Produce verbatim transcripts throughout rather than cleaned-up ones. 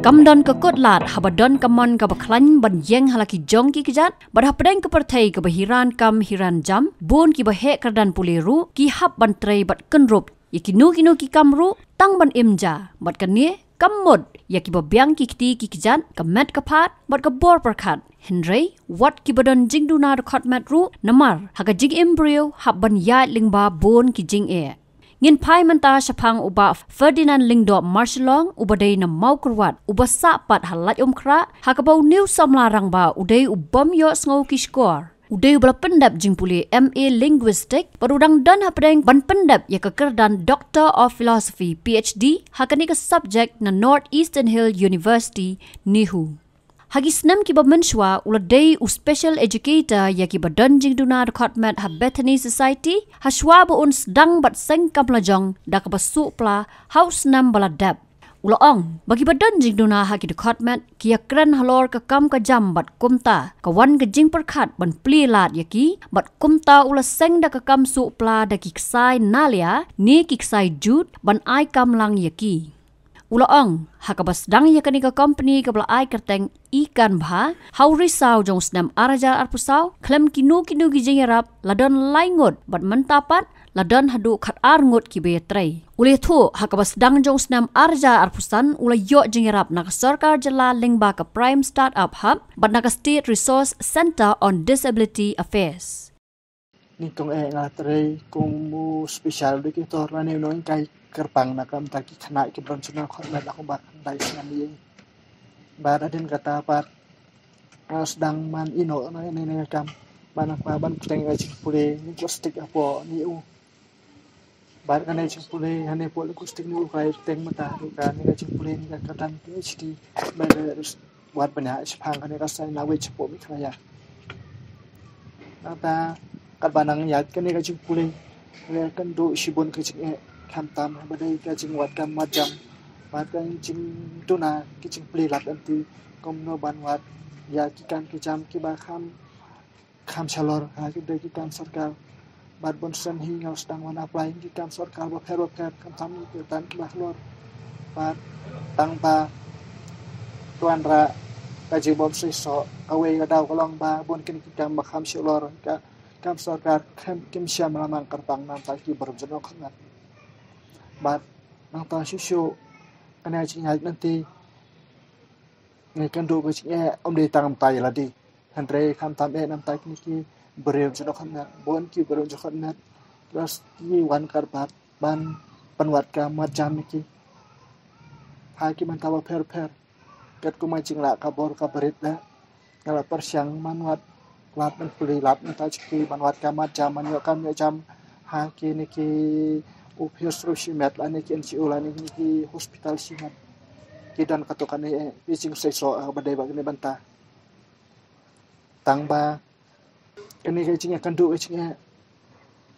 Kam don ka kut lad haba don ka mon kaba khlaiñ ban ïeng ha la ki jong ki kjat, bad hapdeng ka pyrthei kaba hiran kam hiran jam, bun kiba heh kyrdan pule ruh ki hap ban trei bad kynrup ïa kino kino ki kam ruh tang ban im ja, bad kane kam mut ïa kiba biang ki kti ki kjat, ka met ka phad bad ka bor pyrkhat. Hynrei wat kiba don jingduna dkhot met ruh, namar ha ka jingim briew hap ban ïaid lyngba bun ki jingeh. Ngin phai mynta shaphang u Bah Ferdinand Lyngdoh Marshallong, uba dei na Mawkyrwat, uba sah pat ha Laitumkhrah, ha kaba une u samla rangbah u dei u bym ïohsngew ki shkor. U dei uba la pyndep jingpule M A Linguistic, bad u dang don hapdeng ban pyndep ïa ka kyrdan Doctor of Philosophy, P H D, ha kane ka subject na North Eastern Hill University, NEHU. Ha ki snem kiba mynshuwa u la dei u special educator ïa kiba don jingduna dkhot met ha Bethany Society, ha shuwa ba un sdang bad seng kam lajong da kaba suh pla ha u snem ba la dep. U la ong ba kiba don jingduna ha ki dkhot met ki ïakren halor ka kam ka jam, bad kumta ka wan ka jingpyrkhat ban plie lad ïa ki, bad kumta u la seng da ka kam suh pla da ki ksai nalia ne ki ksai jut ban ai kam lang ïa ki. U la ong, ha kaba sdang ïa kane ka company kaba la ai kyrteng I Kanbha ha u Risaw jong u snem ar hajar arphew saw, khlem kino kino ki jingïarap la don lai ngut, bad mynta pat la don haduh khat ar ngut kiba ïatrei. U la ïathuh, ha kaba sdang jong u snem ar hajar arphew san u la ïoh jingïarap na ka sorkar jylla lyngba ka Prime Startup Hub bad na ka State Resource Centre on Disability Affairs. Nyngkong eh nga trei kum u special educator lane u nonghikai kyrpang na ka bynta ki khynnah kiba don jingduna dkhot met la kumba khyndai snem ïing. Bad hadien kata pat nga sdang man ïehnoh na ïa kane ka kam, bad nga kwah ban bteng ïa ka jingpule linguistic hapoh NEHU. Bad kane ka jingpule hangne hapoh linguistic NEHU ka la ïateng mynta, kane ka jingpule ne ka kyrdan P H D, bad ka wad bniah shaphang kane ka sign language hapoh Meghalaya. Nangta katba nang ïaid kane ka jingpule, nga ïakynduh shibun ki jingeh, khamtam haba dei ka jingwad kam marjan bad ka jingduna ki jingplie lad lynti, kumno ban wad ïa ki kam ki jam kiba kham, kham shalor ha ki dei ki kam sorkar. Bad bun sien hi nga sdang ban apply ki kam sorkar bapher bapher, khamtam ki kyrdan kiba halor. Bad tang ba ka wanrah ka jingbymseisoh, kawei ka daw ka long ba bun kine ki kam ba kham shalor, ka kam sorkar khlem, kim shym la mang kyrpang na ka bynta ki briew jingduna dkhot met. Bad nangta shuh shuh kane ka jingïaid lynti, nga ïakynduh ka jingeh ym dei tang na ka bynta ïa lade, hynrei khamtam eh na ka bynta kine ki briew jingduna dkhot met. Bun ki briew jingduna dkhot met ki wan kyrpad ban pynwad kam marjan ïa ki ha ki bynta bapher bapher. Katkum ka jinglah ka bor ka barit leh, nga la pyrshang ban wad lad, ban plie lad na ka bynta jong ki, ban wad kam marjan, ban ïoh kam ïoh jam ha kine ki ophis ruh shimet lane ki N G O lane kine ki hospital shimet. Ki don katto katne eh ki jingseisoh ha kaba dei bad kane ka bynta. Tang ba kane ka jingïakynduh ka jingeh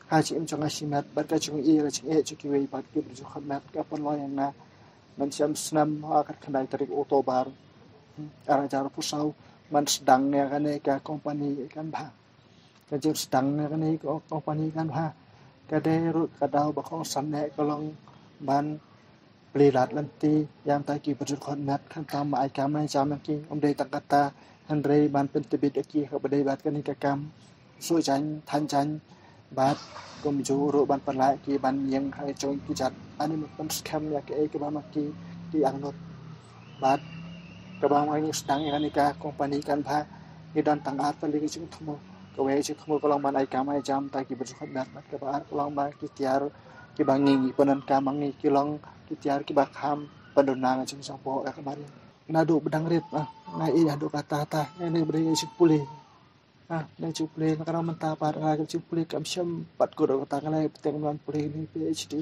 ha jingim jong nga shimet bad ka jingïohi ka jingeh jong kiwei pat ki briew jingduna dkhot met ka pynlong ïa nga mynshem snem ha ka khatkhyndai tarik October ar hajar arphew saw, ban sdang ïa kane ka company Kanbha. Ka jingsdang ïa kane ka company Kanbha ka dei ruh ka daw ba kongsan eh ka long ban plie lad lynti ïa ka bynta ki briew jingduna dkhot met, khamtam ban ai kam ai jam ïa ki. Ym dei tang kata, hynrei ban pyntbit ïa ki ha kaba dei bad kane ka kam suh jaiñ than jaiñ, bad kumjuh ruh ban pynlah ïa ki ban ïeng ha ka jong ki kjat, ban pynskhem ïa kaei kaba ma ki ki angnud. Bad kaba ma ngi sdang ïa kane ka company Kanbha, ngi don tang ar tylli ki jingthmu. Kawei ka jingthmu ka long ban ai kam ai jam na ka bynta ki briew jingduna dkhot met, bad kaba ar ka long ba ki tiar kiba ngi ngi pyndonkam ma ngi ki long ki tiar kiba kham pynduna ka jingjngohpoh ïa ka mariang. Naduh ba dang rit, ah, nga ïeit haduh katta katta, nga ïeit ba dei ka jingpule. Ah, kane ka jingpule, na kane mynta pat nga, kane ka jingpule kam shym pat kut ruh, kata nga la bteng ban pule ne P H D.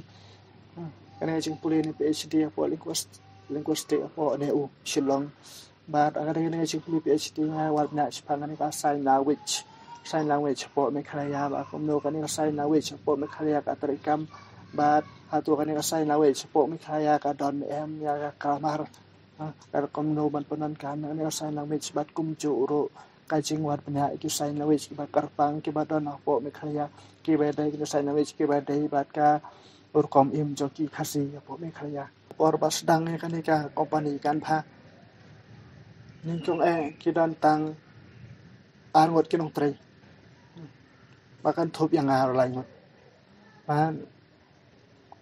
Ah, kane ka jingpule ne P H D hapoh linguist-, linguistic hapoh NEHU Shillong. Bad ha kane ka jingpule P H D nga wad bniah shaphang kane ka sign language. Sign language hapoh Meghalaya, bad kumno kane ka sign language hapoh Meghalaya ka treikam, bad hato kane ka sign language hapoh Meghalaya ka don em ïa ka grammar. Ha, bad kumno ban pyndonkam ïa kane ka sign language, bad kumjuh ruh ka jingwad bniah ïa ki sign language kiba kyrpang kiba don hapoh Meghalaya, kiba dei ki sign language kiba dei bad ka rukom im jong ki Khasi hapoh Meghalaya. Por ba sdang ïa kane ka company Kanbha, Nyngkong eh ki don tang ar ngut ki nongtrei. Ba kan thup ïa nga ar lai ngut. Ba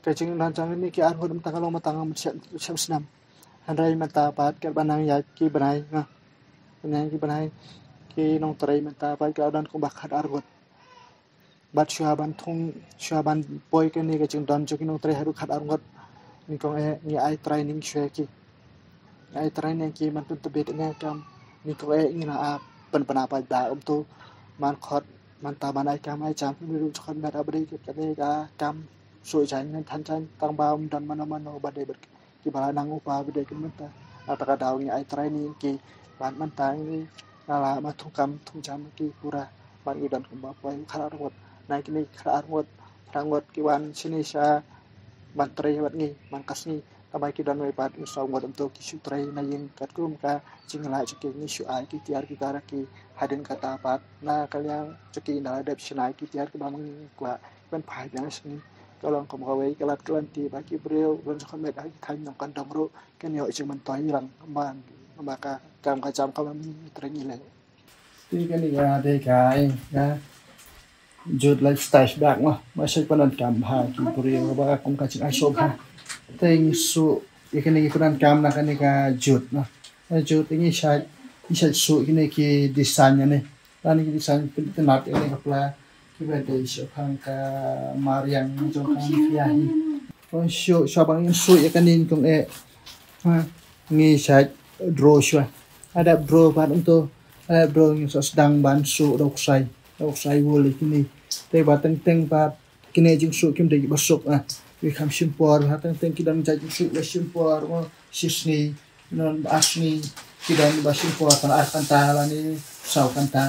ka jingdon jong kine ki ar ngut mynta ka long mynta ka shem snem. Hynrei mynta pat katba nang ïaid ki bnai nga, nang ki bnai ki nongtrei mynta pat ka don kumba khat ar ngut. Bad shuwa ban thung, shuwa ban poi kane ka jingdon jong ki nongtrei haduh khat ar ngut, nyngkong eh ngi ai training shuwa ki. Ngi ai training ki ban pyntbit ïa kane ka kam. Nyngkong eh ngi la ap pynpna pat ba um tu man khot, mynta ban ai kam ai jam ki briew jong khot met, haba dei kane ka kam shu jaiñ ne than jaiñ tang ba um don mano mano ba dei bad kiba la nang u pa ba dei. Kumta na kata ka daw ngi ai training ki bad mynta ngi la lah ban thung kam thung jam ki pura. Bad ngi don kumba poi khat ar ngut. Na kine khat ar ngut, khat ar ngut ki wan shane sha ban trei bad ngi man ka sngi. Tangba ki don wei pat u saw ngut, um tu ki shu trei na ïing katkum ka jinglah jong ki. Ngi shu ai ki tiar ki tar ki hadien kata pat na ka liang jong ki, nda la dep shna ki tiar kiba ma ngi kwah ban phai biang sha ngi. Ka long kum kawei ka lad ka lynti ba ki briew ruh jong ka met ha ki thaiñ nongkyndong ruh kin ïoh jingmyntoi lang ba, ba ka kam ka jam kaba ma ngi trei ngi leh. Te kane ka dei ka, ka jut lifestyle bag mo, ma shait pyndonkam ha ki briew ba kum ka jingai sngewbha. Te ngi shu ïa kane ki pyndonkam na kane ka jut mo. Ka jut ngi shait, ngi shait shu kine ki design ne. Lane ki design pyntynnat ïa kane ka pla kiba dei shaphang ka mariang jong ka mafia hi. Ko shu, shu ba ngin shu ïa kane nyngkong eh. Ha, ngi shait draw shuwa. Adap draw ban um tu, adap draw ngi sa sdang ban shu da u ksai, da u ksai wool ïa kine. Te ba teng teng ba kine jingshu kim dei ba suk ah. Wi kham shim por, ha teng teng ki don jait jingshu ba shim por mo, shi sngi, non ba ar sngi, ki don ba shim por tang ar kynta lane saw kynta.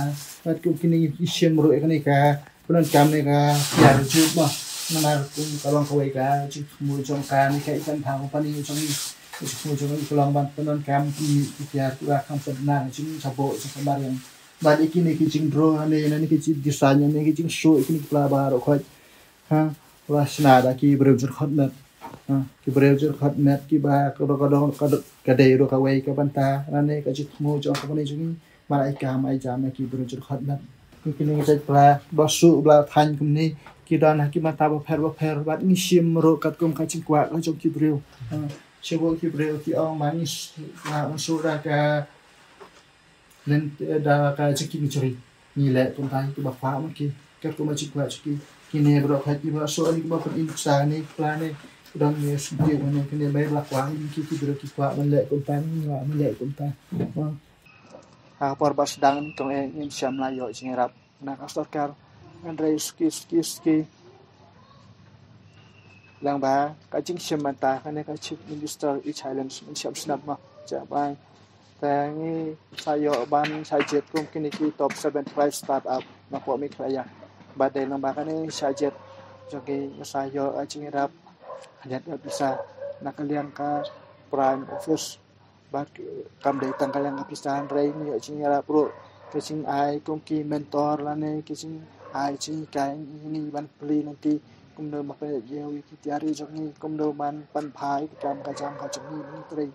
Bad kum kine ngi shim ruh ïa kane ka pyndonkam ne ka tiar jut mo. Namar kum ka long kawei ka jingthmu jong kane ka Ikan Tha Company jong ngi. Ka jingthmu jong ngi ka long ban pyndonkam ki, ki tiar kiba kham pyndonkam jong ka mariang. Bad ïa kine ki jingdraw ne, ne ki jingdesign ne ki jingshu ïa kine ki pla baroh khoit. Ha, la shna da ki briew jyrkhot met. Ha, ki briew jyrkhot met kiba ka dei, ka dei, ka dei ruh kawei ka bynta lane ka jingthmu jong ka company jong ngi. Ban ai kam ai jam ïa ki briew jyrkhot met. Ki, kine ki jait pla ba shu ba la thaiñ kumne ki don ha ki mata bapher bapher bad ngi shim ruh katkum ka jingkwah ka jong ki briew. Ha, shibun ki briew ki ong ba ngi s-, ba ngi shu da ka len, eh, da ka jingkynjri. Ngi leh kumta, kiba kwah ma ki, katkum ka jingkwah jong ki. Kine baroh khoit kiba shu ani kiba pyn-i nuksa ne, pla ne, dang ne, sngewthuh ne, kine ba la kwah ïa ki, ki briew ki kwah ban leh kumta, ngi lah ban leh kumta. Ha ka por ba sdang nyngkong eh ngim shym la ïoh jingïarap na ka sorkar. Hynrei suki suki suki, lyngba ka jingshim bynta kane ka Chief Minister e-Challenge, ngin shim sngap ma, jia bai. Te ngi sa ïoh ban sa jied kum kine ki top seventy-five startup napoh Meghalaya. Bad dei lyngba kane sa jied jong ngi, ngi sa ïoh ka jingïarap khyndiat ka pisa na ka liang ka Prime Office. Bad kam dei tang ka liang ka pisa, hynrei ngi ïoh jingïarap ruh ka jingai kum ki mentor lane ka jingai jinghikai ïa ngi ban plie lynti kumno ban pynïaid ïa ki tiar jong ngi, kumno ban pynbha ïa ka kam ka jam ka jong ngi ban trei.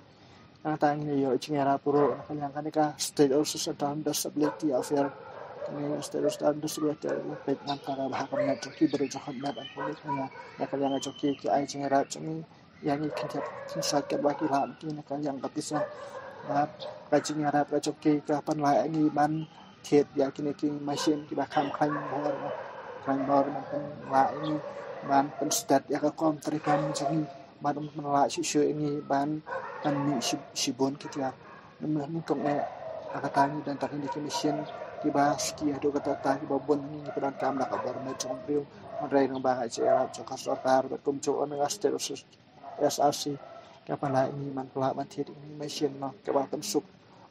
Nangta ngi ïoh jingïarap ruh na ka liang kane ka State Resource Center and Disability Affairs. Kane State Resource Center and Disability Affairs, peit nangta ka bha ka met jong ki briew jyrkhot met, na ka liang jong ki, ki ai jingïarap jong ngi ïa ngi khyndiat khyndiat katba ki lah ma ki na ka liang ka pisa. Bad ka jingïarap ka jong ki ka pynlah ïa ngi ban thied ïa kine ki machine kiba kham khlaiñ bor, khlaiñ bor, ban pynlah ïa ngi ban pynstet ïa ka kam treikam jong ngi, ban pynlah shuh shuh ïa ngi ban pynmih shi, shibun ki tiar. Namar nyngkong eh ha kata ngi don tang kine ki machine kiba suki haduh katta katta kiba bun, ngi pyndonkam da ka bor met jong briew. Hynrei lyngba ka jingïarap jong ka sorkar bad kumjuh na ka State Resource S R C, ka pynlah ïa ngi ban pynlah ban thied ïa ngi machine, mo, kaba pynsuk.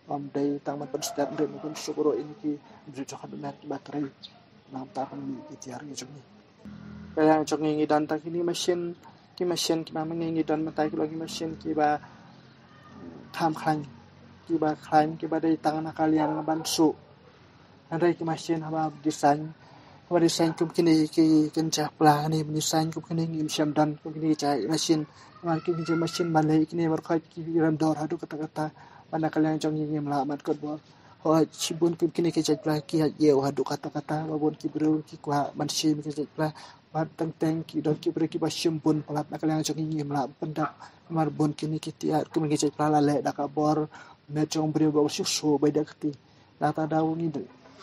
Ym dei tang ban pynstet, hynrei ban pynsuk ruh ïa ngi ki briew jyrkhot met kiba trei, nangta pynmih ki tiar ki jong ngi. Ka liang jong ngi ngi don tang kine machine, ki machine kiba ma ngi ngi don mynta ki long ki machine kiba kham khlaiñ, kiba khlaiñ, kiba dei tang na ka liang ban suh. Hynrei ki machine haba design, haba design kum kine ki kynja pla ne, design kum kine ngim shym don kum kine ki jait machine. Namar ki jait machine ban leh kine baroh khoit ki rem dor haduh katta katta. Bad na ka liang jong ngi ngim lah ban kot bor. Hooid, shibun kum kine ki jait pla ki ïa ïew haduh katta katta, ba bun ki briew ki kwah ban shim ki jait pla. Bad teng teng ki don ki briew kiba shim bun palat, na ka liang jong ngi ngim lah pyndap. Namar bun kine ki tiar kum ki jait pla la leh da ka bor met jong briew ba shu shu bai da kti. Nangta daw ngi da,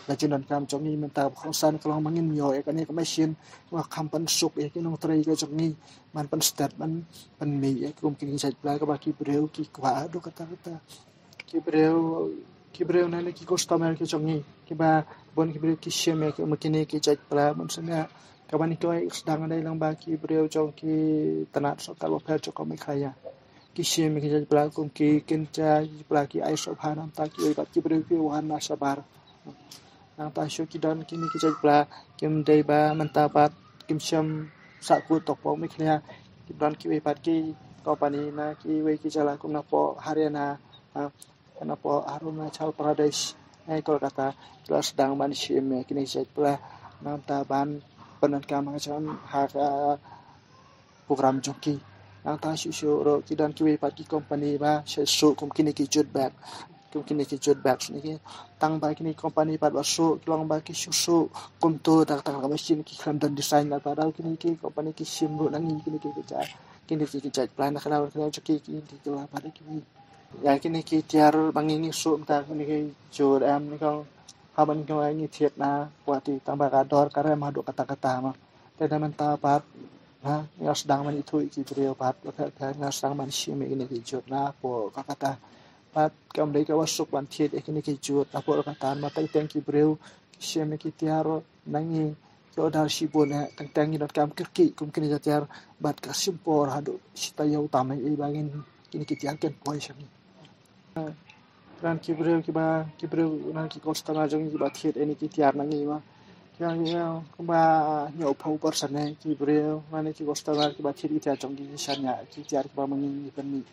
la jin donkam jong ngi mynta ba kongsan ka long ba ngin ïoh ïa kane ka machine ba kham pynsuk ïa ki nongtrei ka jong ngi ban pynstet ban pynmih ïa kum kine ki jait pla kaba ki briew ki kwah haduh katta katta. Ki briew, ki briew na ne ki customer ki jong ngi kiba bun ki briew ki shim ïa ki, ma kine ki jait pla ban shaniah. Kaba nyngkong sdang dei lang ba ki briew jong ki tnat sorkar bapher jong ka Meghalaya. Ki shim ïa ki jait pla kum ki kynja, ki pla ki ai sopha, nangta kiwei pat ki briew ki wan na shabar. Nangta shuh ki don kine ki jait pla kim dei ba mynta pat kim shym sah kut tok pok Meghalaya. Ki don kiwei pat ki company na kiwei ki jylla kum na pok Haryana, ha, na pok Arunachal Pradesh, eh, Kolkata, ki la sdang ban shim ïa kine ki jait pla, nangta ban pyndonkam ha ka jong, ha ka program jong ki. Nangta shuh shuh ruh ki don kiwei pat ki company ba shu shu kum kine ki jute bag. Kum kine ki jute bag shuh ki. Tang ba kine ki company pat ba shu ki long ba ki shu shu kumto tak tak ka machine, ki khlem don design, nangta daw kine ki company ki shim ruh na ngi kine ki, ki jait, kine ki, ki jait pla na ka daw ka daw jong ki, ki, ki, ki la pat kiwei. Ïa kine ki tiar ba ngi ngi shu mynta kine ki jute em, nyngkong, haba nyngkong ngi thied na Guwahati tang ba ka dor ka rem haduh katta katta ma. Te da mynta pat, ha, ngi la sdang ban ithuh ïa ki briew pat, bapher bapher ngi la sdang ban shim ïa kine ki jute na pok Kolkata. Pat kam dei kaba suk ban thied ïa kine ki jute na pok Kolkata, ma teng teng ki briew ki shim ïa ki tiar na ngi, ki order shibun, eh, teng teng ngi donkam kyrkieh kum kine ki tiar, bad ka shim por haduh shi taïew tam eh ba ngin, kine ki tiar kin poi sha ngi. Kren ki briew kiba, ki briew na ki customer jong ngi kiba thied ïa kine ki tiar na ngi ma. Ki ong ïa kumba hynñiewphew percent eh ki briew na ne ki customer kiba thied ki tiar jong ngi ki shaniah ki tiar kiba ma ngi ngi pynmih.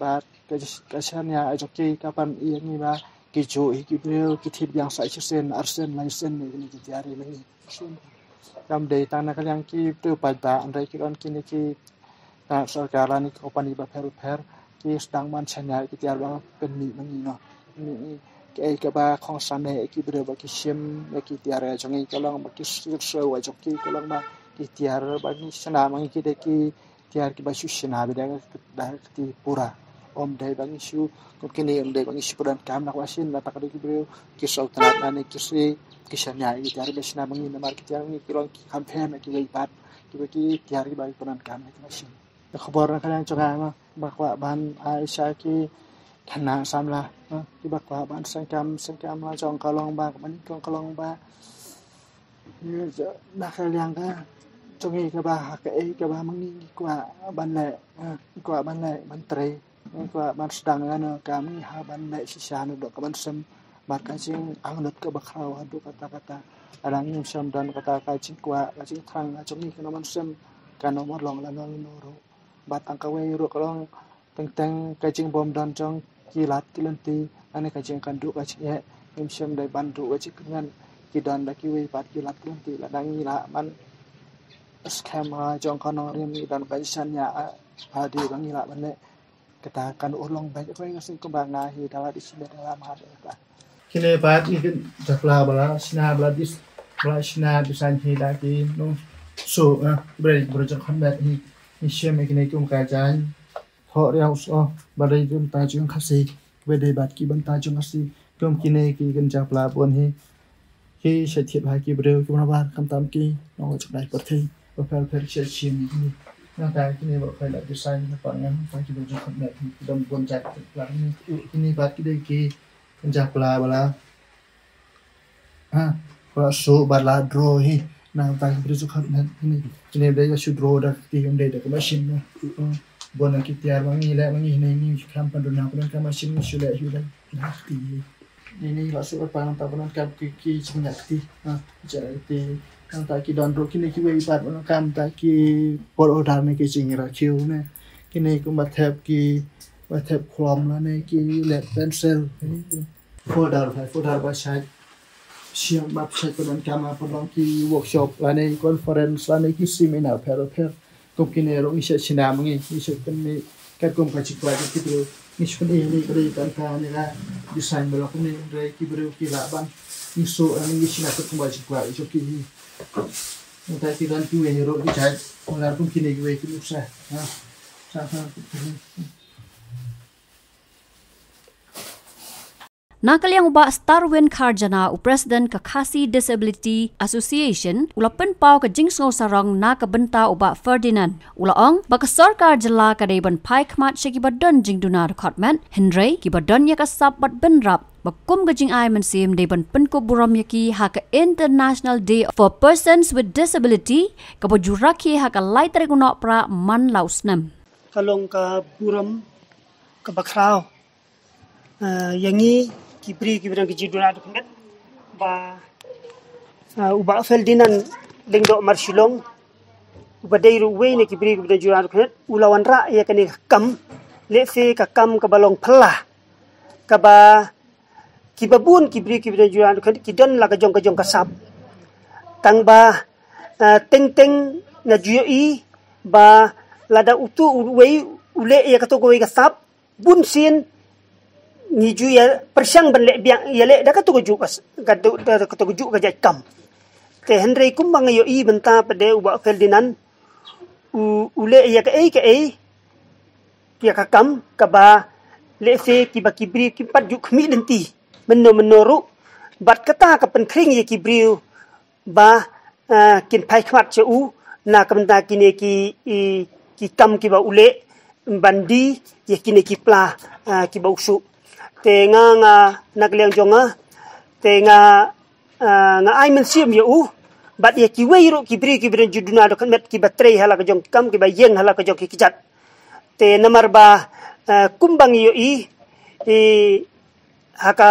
Bad ka, ka shaniah jong ki ka pyn-i ïa ngi ba ki juh hi ki briew ki thied biang sa shisien, arsien, laisien ïa kine ki tiar ïa ma ngi. Kam dei tang na ka liang ki briew paidbah, hynrei ki don kine ki, ah, sorkar lane ki company bapher bapher ki sdang ban shaniah ki tiar ba pynmih ma ngi noh. Pynmih ma ngi. Kaei kaba kongsan eh ki briew ba ki shim ïa ki tiar jong ngi ka long ba ki sngewsih jong ki ka long ba ki tiar ba ngi shna ma ngi ki dei ki tiar kiba shu shna beit da ka kti pura. Ym dei ba ngi shu, kum kine ym dei ba ngi shu pyndonkam na ka machine, nangta ka dei ki briew ki sngewtynnat lane ki shu, ki shaniah ïa ki tiar ba shna ma ngi, namar ki tiar ma ngi ki long ki kham phem ïa kiwei pat kiba ki tiar kiba ki pyndonkam na ka machine. Ka khubor na ka liang jong nga ma, ba kwah ban ai sha ki khynnah samla, ha, kiba kwah ban seng kam, seng kam la jong ka long ba, kaba nyngkong ka long ba, na ka liang ka jong ngi kaba ha kaei kaba ma ngi ngi kwah ban leh, eh, ngi kwah ban leh ban trei, ngi kwah ban sdang ïa kano ka ma ngi hap ban leh shisha naduh ka ban sem, bad ka jingangnud kaba khraw haduh katta katta. Lada ngim shym don kata ka jingkwah, ka jingthrang ka jong ngi kano ban sem, kano ban long lano lano ruh. Bad tang kawei ruh ka long teng teng ka jingbym don jong ki lad ki lynti, lane ka jingkynduh ka jingeh, ngim shym dei ban duh ka jingkmen. Ki don da kiwei pat ki lad ki lynti, lada ngi lah ban skhem ha jong ka nongrim, ngi don ka jingshaniah ha, ha dei ba ngi lah ban leh. Kata kan urlong bad ka ngi kumba nga hi da la dei shimet da la mad kata. Kine pat ki kynja pla ba la shna ba la dis, ba la shna design hi da ki nongsuh, eh, briew, briew jong kham met hi. Ngi shim ïa kine kum ka jaiñ thoh riaw soh ba dei kum ta jong Khasi, ba dei bad ki bynta jong Khasi. Kum kine ki kynja pla bun hi ki shait thied ha ki briew kiba nabar, khamtam ki nongleit jngai pyrthei bapher bapher ki shait shim ïa kine. Nangta kine ba khoi la design na pang ngan ta ki briew jong kham met ki don bun jait pla kine. Kine pat ki dei ki kynja pla ba la, ha, ba la suh ba la draw hi. Nangta ki briew jong kham met kine, kine dei ba shu draw da ki, ym dei da ka machine na. Bun na ki tiar ba ngi leh ma ngi ne ngi kham pyndonkam ka machine, ngi shu leh hi da ki. Ngi ngi la suh ba nangta pyndonkam ki, ki jingñiah kti, ha, jingñiah kti. Nangta ki don ruh kine kiwei pat pyndonkam da ki por order ne ki jingrakiew ne. Kine kumba thep ki, ba thep khlom lane ki lead pencil. Folder, ba folder ba shait shim, ba shait pyndonkam ha pynlong ki workshop lane conference lane ki seminar pher pher. Kum kine ruh ngi shait shna ma ngi, ngi shait pynmih katkum ka jingkwah jong ki briew. Ngi shu pynïaid ïa ka dei ka, ka ne ka design ba la kumne, hynrei ki briew ki lah ban ngi shu, eh, ngi shu na ka kumba shu kwah ïa ki hi. Ngi tai ki don kiwei ruh ki jait, mala kum kine kiwei ki nuksa. Ha. Sa ha. Na ka liang u Bah Starwin Kharjana, u President ka Khasi Disability Association, u la pynpaw ka jingsngew sarong na ka bynta u Bah Ferdinand. U la ong ba ka sorkar jylla ka dei ban phai khmat sha kiba don jingduna dkhot met, hynrei kiba don ïa ka sap bad bynrap ba kum ka jingai mynsiem dei ban pynkup burom ïa ki ha ka International Day for Persons with Disability kaba ju rakhe ha ka lai tarik u Nohprah man la u snem. Ka long ka burom kaba khraw, eh, ïa ngi ki briew kiba don ka jingduna dkhot met ba, eh, u Bah Ferdinand Lyngdoh Marshillong, uba dei ruh uwei na ki briew kiba don jingduna dkhot met, u la wanrah ïa kane ka kam, lehse ka kam kaba long phylla, kaba kiba bun ki briew kiba don jingduna dkhot met ki don la ka jong ka jong ka sap. Tang ba, eh, teng teng nga ju ïohi ba lada utu uwei u leh ïa kato kawei ka sap, bun sien ngi ju ïa pyrshang ban leh biang, ïa leh da kato kajuh ka s-, kato, da kato kajuh ka jait kam. Te hynrei kumba nga ïohi mynta pat de u Bah Ferdinand u, u leh ïa kaei kaei, ïa ka kam kaba lehse kiba ki briew kim pat ju khmih lynti mynno mynno ruh. Bad kata ka pynkhring ïa ki briew ba, eh, kin phai khmat sha u na ka bynta kine ki, i, ki kam kiba u leh ban die ïa kine ki pla, eh, kiba u shu. Te nga, nga na ka liang jong nga, te nga, eh, nga ai mynsiem ïa u bad ïa kiwei ruh ki briew kiba don jingduna dkhot met kiba trei ha la ka jong ki kam, kiba ïeng ha la ka jong ki kjat. Te namar ba, eh, kumba ngi ïohi, i, ha ka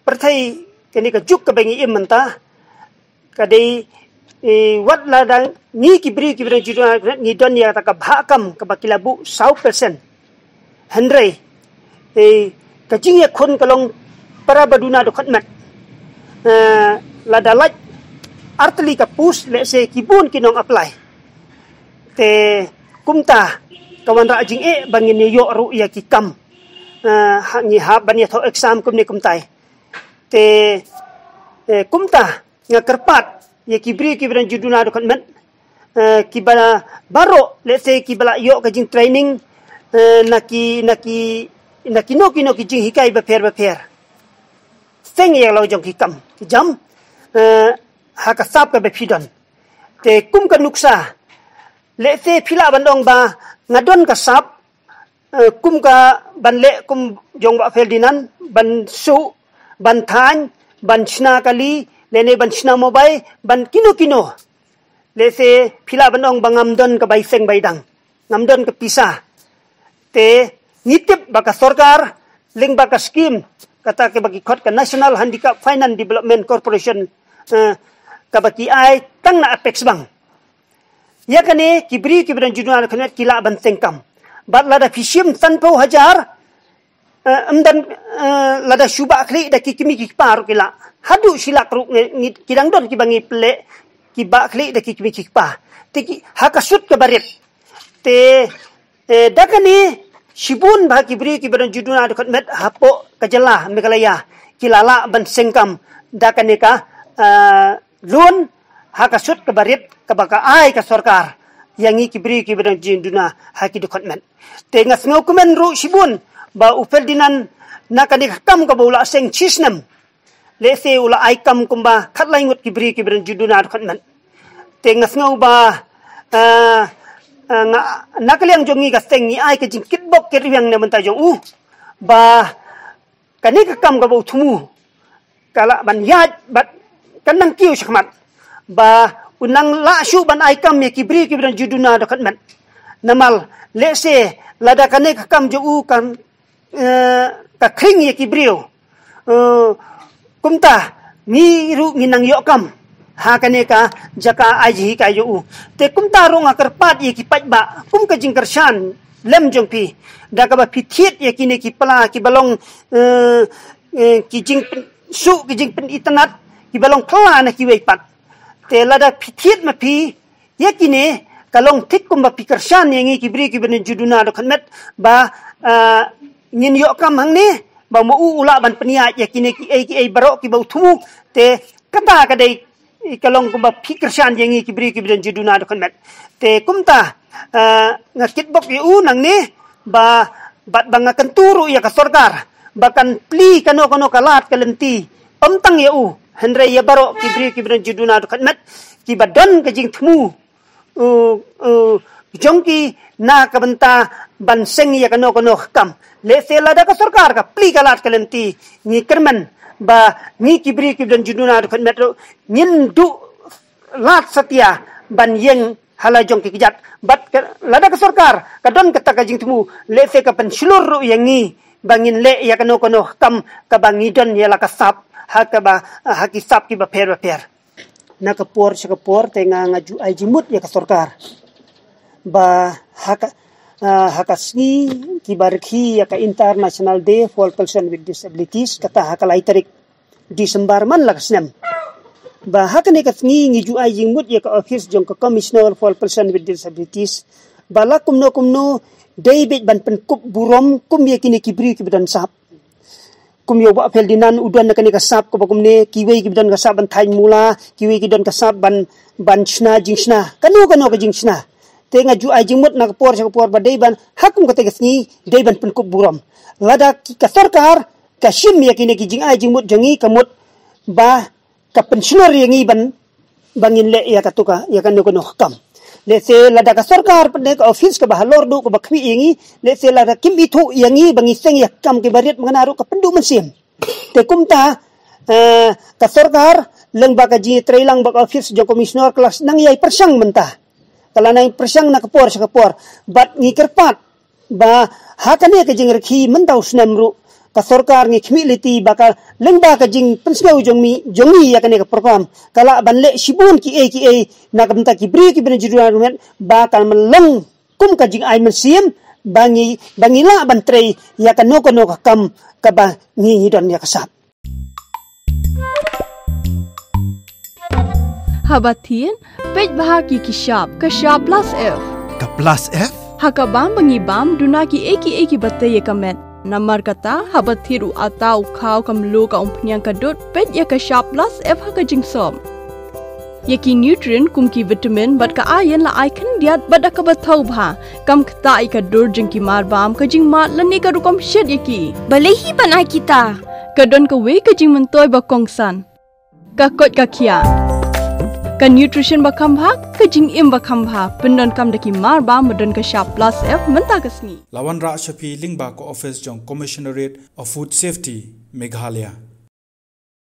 pyrthei kane ka juk kaba ngi im mynta, ka dei, eh, wat lada ngi ki briew kiba don jingduna dkhot met ngi don ïa kata ka bhah kam kaba ki la buh saw percent. Hynrei, eh, ka jingïakhun ka long para ba duna dkhot met. Eh, lada lait artylli ka post, lehse ki bun ki nong apply. Te kumta ka wanrah jingeh ba ngin ïoh ruh ïa ki kam, eh, ha ngi hap ban ïathoh exam kumne kumtai. Te, eh, kumta nga kyrpad ïa ki briew kiba don jingduna dkhot met, eh, kiba baroh, lehse kiba la ïoh ka jingtraining, eh, na ki, na ki, na kino kino ki jinghikai bapher bapher. Seng ïa la jong ki kam ki jam, eh, ha ka sap kaba phi don. Te kum ka nuksa, lehse phi lah ban ong ba nga don ka sap, eh, kum ka ban leh kum jong Bah Ferdinand, ban suh, ban thaiñ, ban shna kali, lane ban shna mobile, ban kino kino. Lehse phi lah ban ong ba ngam don ka bai seng bai dang, ngam don ka pisa. Te ngi tip ba ka sorkar lyngba ka skim kata kaba ki khot ka National Handicap Finance Development Corporation, eh, kaba ki ai tang na Apex Bank. Ïa kane ki briew kiba don jingduna dkhot met ki lah ban seng kam. Bad lada phi shim sanphew hajar, eh, ym don, eh, lada shu bah khlieh da ki kmie ki kpa ruh ki lah. Haduh shi lak ruh ngi, ngi, ki dang don kiba ngi pynleh ki bah khlieh da ki kmie ki kpa. Te ki, ha ka sut kaba rit. Te, eh, da kane shibun bah ki briew kiba don jingduna dkhot met hapoh ka jylla Meghalaya ki la lah ban seng kam da kane ka, eh, loan ha ka sut kaba rit kaba ka ai ka sorkar ïa ngi ki briew kiba don jingduna ha ki dkhot met. Te nga sngewkmen ruh shibun ba u Ferdinand na kane ka kam kaba u la seng shi snem, lehse u la ai kam kumba khatlai ngut ki briew kiba don jingduna dkhot met. Te nga sngew ba, eh, eh, nga, na ka liang jong ngi ka seng ngi ai ka jingkitbok kitrwiang na bynta jong u ba kane ka kam kaba u thmu ka lah ban ïaid bad kan nang kiew shakhmat ba u nang lah shuh ban ai kam ïa ki briew kiba don jingduna dkhot met. Namar lehse lada kane ka kam jong u kan, eh, ka khring ïa ki briew, eh, kumta ngi ruh ngi nang ïoh kam ha kane ka jaka ai jinghikai jong u. Te kumta ruh nga kyrpad ïa ki paidbah kum ka jingkyrshan lem jong phi da kaba phi thied ïa kine ki pla kiba long, eh, eh, ki jingpynsuh, ki jingpynitynnad kiba long pla na kiwei pat. Te lada phi thied ma phi ïa kine ka long thik kumba phi kyrshan ïa ngi ki briew kiba don jingduna dkhot met ba, eh, ngin ïoh kam hangne ba ma u u lah ban pynïaid ïa kine kiei kiei baroh kiba u thmu. Te kata ka dei ka long kumba phi kyrshan ïa ngi ki briew kiba don jingduna dkhot met. Te kumta, eh, nga kitbok ïa u nangne ba, bad ba nga kyntu ruh ïa ka sorkar ba kan plie kano kano ka lad ka lynti, ym tang ïa u, hynrei ïa baroh ki briew kiba don jingduna dkhot met kiba don ka jingthmu, uh, uh, jong ki na ka bynta ban seng ïa kano kano ka kam. Lehse lada ka sorkar ka plie ka lad ka lynti, ngi kyrmen ba ngi ki briew kiba don jingduna dkhot met ruh ngin duh lad satia ban ïeng ha la jong ki kjat. Bad ka, lada ka sorkar ka don kata ka jingthmu, lehse ka pynshlur ruh ïa ngi ba ngin leh ïa kano kano ka kam kaba ngi don ïa la ka sap ha kaba, ha ki sap kiba pher bapher. Na ka por sha ka por te nga, nga ju ai jingmut ïa ka sorkar ba ha ka, ah, ha ka sngi kiba rkhie ïa ka International Day for Person with Disabilities, kata ha ka lai tarik December man la ka snem, ba ha kane ka sngi ngi ju ai jingmut ïa ka office jong ka Commissioner for Person with Disabilities ba la kumno kumno dei beit ban pynkup burom kum ïa kine ki briew kiba don sap. Kum ïa u Bah Ferdinand u don na kane ka sap kaba kumne, kiwei ki don ka sap ban thaiñ mula, kiwei ki don ka sap ban, ban shna jingshna, kano kano ka jingshna. Te nga ju ai jingmut na ka por sha ka por ba dei ban, ha kum kata ka sngi dei ban pynkup burom. Lada ki, ka sorkar ka shim ïa kine ki jingai jingmut jong ngi, ka mut ba ka pynshlur ïa ngi ban, ba ngin leh ïa katu ka, ïa kano kano ka kam. Lehse lada ka sorkar pat ne ka office kaba halor duh kaba khmih ïa ngi, lehse lada kim ithuh ïa ngi ba ngi seng ïa ka kam kiba rit mangna ruh ka pynduh mynsiem. Te kumta, eh, ka sorkar lyngba ka jingïatreilang bad ka office jong Commissioner ka la nang ïai pyrshang mynta. Ka la nang pyrshang na ka por sha ka por. Bad ngi kyrpad ba ha kane ka jingrkhie mynta u snem ruh, ka sorkar ngi khmih lynti ba ka lyngba ka jingpynsngew jong mi, jong ngi ïa kane ka program, ka lah ban leh shibun kiei kiei na ka bynta ki briew kiba don jingduna dkhot met, ba kan long kum ka jingai mynsiem ba ngi, ba ngi lah ban trei ïa kano kano ka kam kaba ngi, ngi don ïa ka sap. Haba thied, peit bha ki, ki shap, ka shap plus F. Ka plus F? Ha ka bam ba ngi bam, duna kiei kiei kiba tei ïa ka met. Namar kata, haba thied u atta, u khaw, ka mluh, ka umphniang, ka dud, peit ïa ka shap plus F ha ka jingsop. Ïa ki nutrient kum ki vitamin bad ka iron la ai khyndiat bad da kaba thaw bha. Kam ktah ïa ka dur jong ki marbam, ka jingmad lane ka rukom shet ïa ki. Balei hi ban ai kita? Ka don kawei ka jingmyntoi ba kongsan. Ka koit ka khiah. Ka nutrition ba kham bha, ka jingim ba kham bha. Pyndonkam da ki marbam ba don ka shap plus F mynta ka sngi. La wanrah sha phi lyngba ka office jong Commissionerate of Food Safety, Meghalaya.